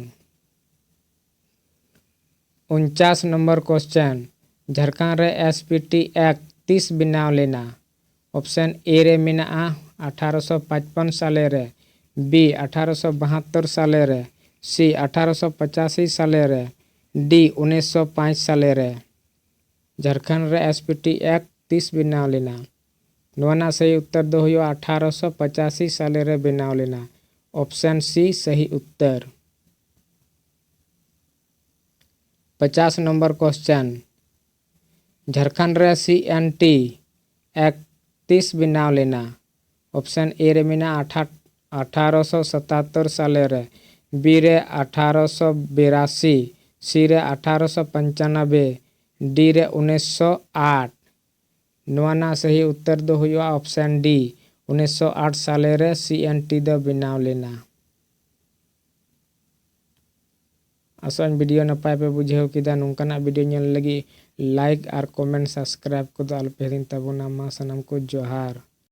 ᱩᱱᱪᱟᱥ ᱱᱚᱢᱵᱚᱨ ᱠᱚᱥᱪᱮᱱ, ᱡᱷᱟᱲᱠᱷᱚᱸᱰ ᱨᱮ ᱮᱥ ᱯᱤ ᱴᱤ ᱮᱠᱴ ᱛᱤᱥ ᱵᱮᱱᱟᱣ ᱞᱮᱱᱟ? ᱚᱯᱥᱮᱱ ᱮ ᱨᱮ ᱢᱮᱱᱟᱜᱼᱟ ᱟᱴᱷᱟᱨᱚᱥᱚ ᱯᱟᱸᱪᱯᱚᱱ ᱥᱟᱞᱮ ᱨᱮ, ᱵᱤ ᱟᱴᱷᱟᱨᱚᱥᱚ ᱵᱟᱦᱟᱛᱛᱚᱨ ᱥᱟᱞᱮ ᱨᱮ, ᱥᱤ ᱟᱴᱷᱟᱨᱚᱥᱚ ᱯᱚᱪᱟᱥᱤ ᱥᱟᱞᱮ ᱨᱮ, ᱰᱤ ᱩᱱᱤᱥᱥᱚ ᱯᱟᱸᱪ ᱥᱟᱞᱮ ᱨᱮ᱾ ᱡᱷᱟᱲᱠᱷᱚᱸᱰ ᱨᱮ ᱮᱥ ᱯᱤ ᱴᱤ ᱮᱠᱴ ᱛᱤᱥ ᱵᱮᱱᱟᱣ ᱞᱮᱱᱟ? ᱱᱚᱣᱟ ᱨᱮᱱᱟᱜ ᱥᱟᱹᱦᱤ ᱩᱛᱛᱚᱨ ᱫᱚ ᱦᱩᱭᱩᱜᱼᱟ ᱟᱴᱷᱟᱨᱚᱥᱚ ᱯᱚᱪᱟᱥᱤ ᱥᱟᱞᱮ ᱨᱮ ᱵᱮᱱᱟᱣ ᱞᱮᱱᱟ᱾ ᱚᱯᱥᱮᱱ ᱥᱤ ᱥᱟᱹᱦᱤ ᱩᱛᱛᱚᱨ᱾ ᱯᱚᱪᱟᱥ ᱱᱚᱢᱵᱚᱨ ᱠᱚᱥᱪᱮᱱ, ᱡᱷᱟᱲᱠᱷᱚᱸᱰ ᱨᱮ ᱥᱤ ᱮᱱ ᱴᱤ ᱮᱠᱴ ᱛᱤᱥ ᱵᱮᱱᱟᱣ ᱞᱮᱱᱟ? ᱚᱯᱥᱮᱱ ᱮ ᱨᱮ ᱢᱮᱱᱟᱜᱼᱟ ᱟᱴᱷᱟ-, ᱟᱴᱷᱟᱨᱚᱥᱚ ᱥᱟᱛᱟᱛᱛᱚᱨ ᱥᱟᱞᱮ ᱨᱮ, ᱵᱤ ᱨᱮ ᱟᱴᱷᱟᱨᱚᱥᱚ ᱵᱤᱨᱟᱥᱤ, ᱥᱤ ᱨᱮ ᱟᱴᱷᱟᱨᱚᱥᱚ ᱯᱚᱧᱪᱟᱱᱚᱵᱵᱳᱭ, ᱰᱤ ᱨᱮ ᱩᱱᱤᱥᱥᱚ ᱟᱴ᱾ ᱱᱚᱣᱟ ᱨᱮᱱᱟᱜ ᱥᱟᱹᱦᱤ ᱩᱛᱛᱚᱨ ᱫᱚ ᱦᱩᱭᱩᱜᱼᱟ ᱚᱯᱥᱮᱱ ᱰᱤ, ᱩᱱᱤᱥᱥᱚ ᱟᱴ ᱥᱟᱞᱮ ᱨᱮ ᱥᱤ ᱮᱱ ᱴᱤ ᱫᱚ ᱵᱮᱱᱟᱣ ᱞᱮᱱᱟ᱾ ᱟᱥᱚᱜ ᱟᱹᱧ ᱵᱷᱤᱰᱤᱭᱳ ᱱᱟᱯᱟᱭ ᱯᱮ ᱵᱩᱡᱷᱟᱹᱣ ᱠᱮᱫᱟ᱾ ᱱᱚᱝᱠᱟᱱᱟᱜ ᱵᱷᱤᱰᱤᱭᱳ ᱧᱮᱞ ᱞᱟᱹᱜᱤᱫ ᱞᱟᱭᱤᱠ ᱟᱨ ᱠᱚᱢᱮᱱᱴ, ᱥᱟᱵᱥᱠᱨᱟᱭᱤᱵ ᱠᱚᱫᱚ ᱟᱞᱚᱯᱮ ᱦᱤᱲᱤᱧ ᱛᱟᱵᱚᱱᱟ᱾ ᱢᱟ ᱥᱟᱱᱟᱢ ᱠᱚ ᱡᱚᱦᱟᱨ᱾